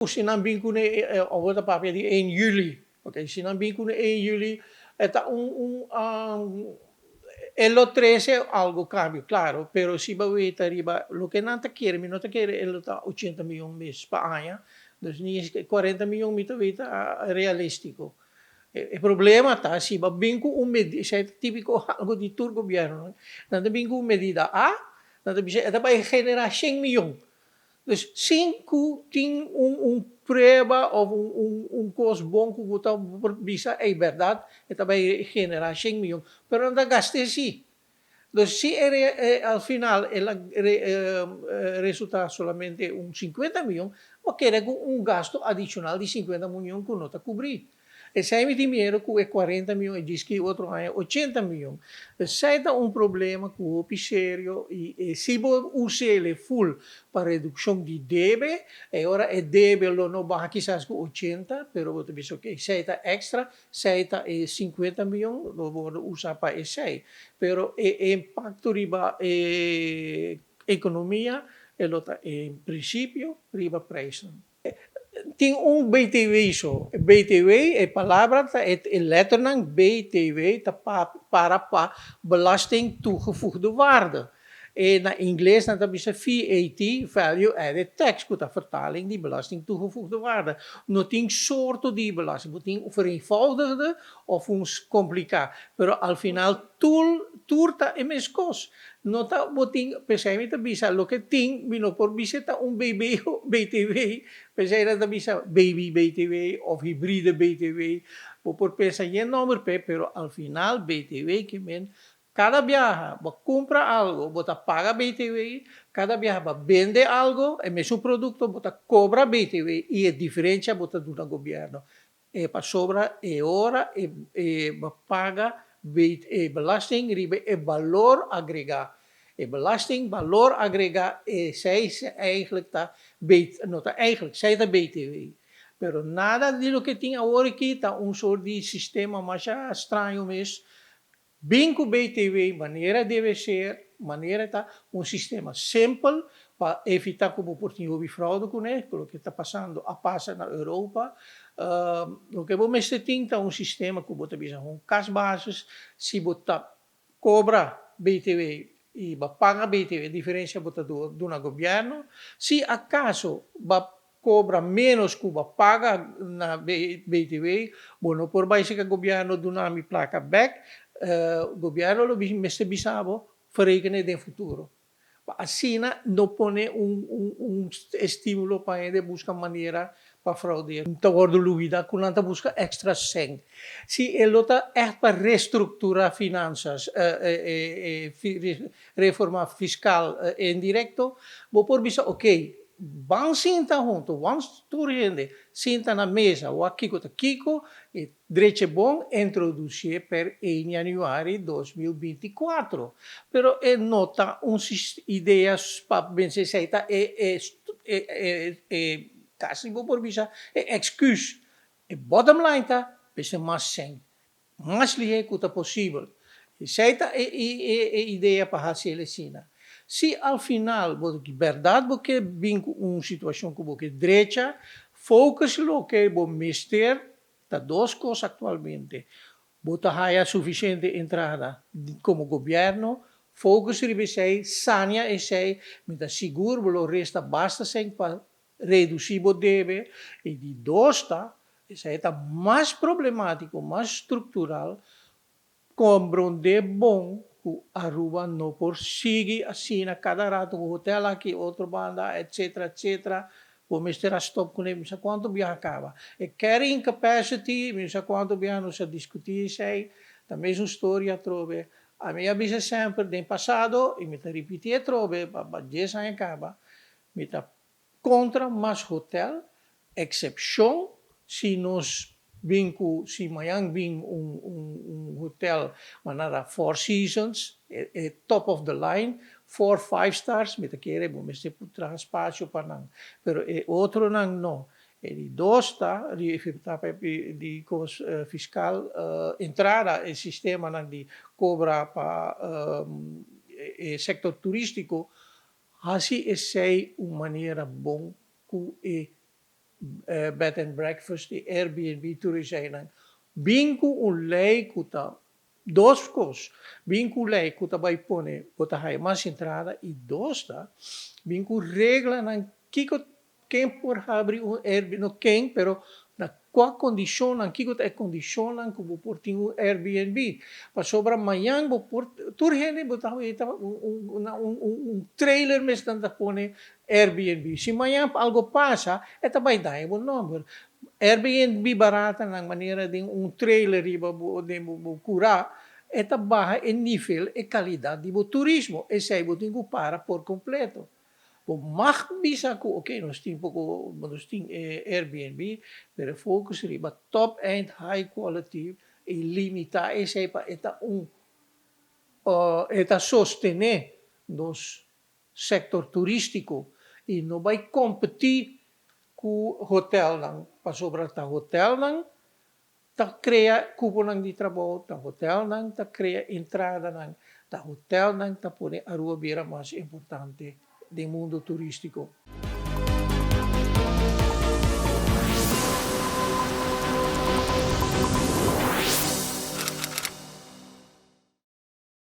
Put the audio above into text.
Si nan bin ku awor ta papia di 1 juli, ok, si nan bin ku 1 juli e ta un e lo trese algo kambio, klaro, pero si bo weta riba loke nan ta kere, mi no ta kere e lo ta 80 miyon mes pa aña, dus ni 40 miyon mi ta weta realístiko. E problema ta si bo bin ku un medida, esei ta típiko algo di tur gobièrnu, nan ta bin ku un medida A, nan ta bisa e ta bai generá 100 miyon. Dus sin ku tin un prueba òf un kos bon ku bo ta por bisa ey bèrdat e ta bai generá shen miyon, pero nan ta gast'é sí. Dus si e al final el a resultá solamente un 50 miyon, bo a keda ku un gasto adishonal di 50 miyon ku no ta kubrí. Esei mi tin miedu ku e 40 miyon e djis ki otro aña 80 miyon. Esei ta un problema ku hopi serio i si bo us'el full pa redukshon di debe, e ora e debe lo no baha kisas ku 80, pero bo ta bisa ok, esei ta extra, esei ta e 50 miyon lo wordo usa pa esei. Pero e impakto riba e ekonomia e lo ta en prinsipio riba prijsnan. Tin un BTW so. BTW, e palabra ta e letternan BTW ta para pa Belasting Toegevoegde Waarde. E na ingles nan ta bisa VAT, Value Added Tax, ku ta vertaling di Belasting Toegevoegde Waarde. No tin sorto di belasting, bo tin vereenvoudigde of un kompliká, pero al final tur ta e mes kos. No ta bo tin, p'esei mi ta bisa loke tin, mi no por bisa ta un BB BTW, p'esei nan ta bisa baby BTW of hibride BTW, bo por pensa yen nomber p'e, pero al final BTW ke men kada biaha bo kumpra algo bo ta paga BTW, kada biaha bo bende algo e mesun produkto bo ta kobra BTW i e diferensha bo ta duna gobièrnu. E pasobra e ora e bo paga e belasting riba e balor agregá. E belasting balor agregá esei eigenlijk ta no ta eigenlijk, esei ta BTW. Pero nada di loke tin awor aki ta un sort di sistema masha straño mes. Bin ku BTW manera debe ser, manera ta un sistema simpel pa evitá ku bo por tin hopi fraude kuné, ku loke ta pasando a pasa na Europa. Loke bo mester tin ta un sistema ku bo ta bisa un kasbasis, si bo ta kobra BTW i bo paga BTW e diferensia bo ta duna gobièrnu. Si akaso bo kobra ménos ku bo paga na BTW, bo no por bai seka gobièrnu duna mi plaka bèk, gobièrnu lo mester bisa bo verrekené den futuro. Pa asina no pone un estímulo pa hende buska manera pa fraudea. Ta wòrdu lubidá ku nan ta buska èkstra sèn. Si e lo ta ègt pa restrukturá finansas, reforma fiskal indirekto, bo por bisa okey, ban sinta huntu, ban tur hende sinta na mesa wak kiko ta kiko i Drecha bon introducié per 1 januari 2024. Pero e no ta un idea pa mester esei ta e casi bo por bisa e excuus. E bottom line ta mester mas sèn, mas lihé cu ta posibel. Esei ta e idea pa haci el asina. Si al final bo berdad bo ke bin cu un situacion cu bo ke drecha, focus loke bo mester. Ta dos kos aktualmente. Bo ta haya sufisiente entrada komo gobièrnu, focus riba esei, sania esei, mi ta sigur bo lo resta basta sèn pa redusí bo debe. I di dos ta, esei ta mas problemátiko, mas struktural, Komprondé bon ku Aruba no por sigui asina kada rato ku hotel aki otro banda etcetera etcetera bo mester a stop kuné mi sa kuantu biaha kaba e carrying capacity mi sa kuantu biaha nos a diskutí esei ta mesun storia atrobe ami a bisa semper den pasado i mi ta ripití atrobe pa dies aña kaba mi ta kontra mas hotel, eksepshon si nos bin ku si mañan bin un hotel manera Four Seasons, e top of the line, four, five stars, mi ta kere bo mester por traha spasio pa nan, pero e otronan no. E di dos ta di kos fiskal entrada e sistemanan di kobra pa e sektor turistiko. Hasi esei un manera bon ku e bed and breakfast i Airbnb tur eseinan. Bin ku un lei ku ta dos kos, bin ku lei ku ta bai pone bo ta haya mas entrada i dos ta bin ku reglanan kiko ken por habri un Airbnb, no ken pero na kua kondishonnan, kiko ta e kondishonnan ku bo por tin un Airbnb. Pasobra mañan bo por, tur hende bo ta weta na un trailer mes nan ta pone Airbnb. Si mañan algo pasa e ta bai daña bo nòmber. Airbnb barata nan manera den un trailer riba bo den bo kurá e ta baha e nivel, e kalidat di bo turismo. Esei bo tin ku para por kompleto. Bo mag bisa ku oke nos tin poko nos tin e Airbnb pero e focus riba top end high quality i limita esei pa e ta un e ta sostene nos sector turistico i no bai competi ku hotelnan pasobra ta hotelnan Ta krea kuponan di trabou, ta hotelnan ta krea entradanan, ta hotelnan ta pone Aruba bira mas importante den mundo turistico.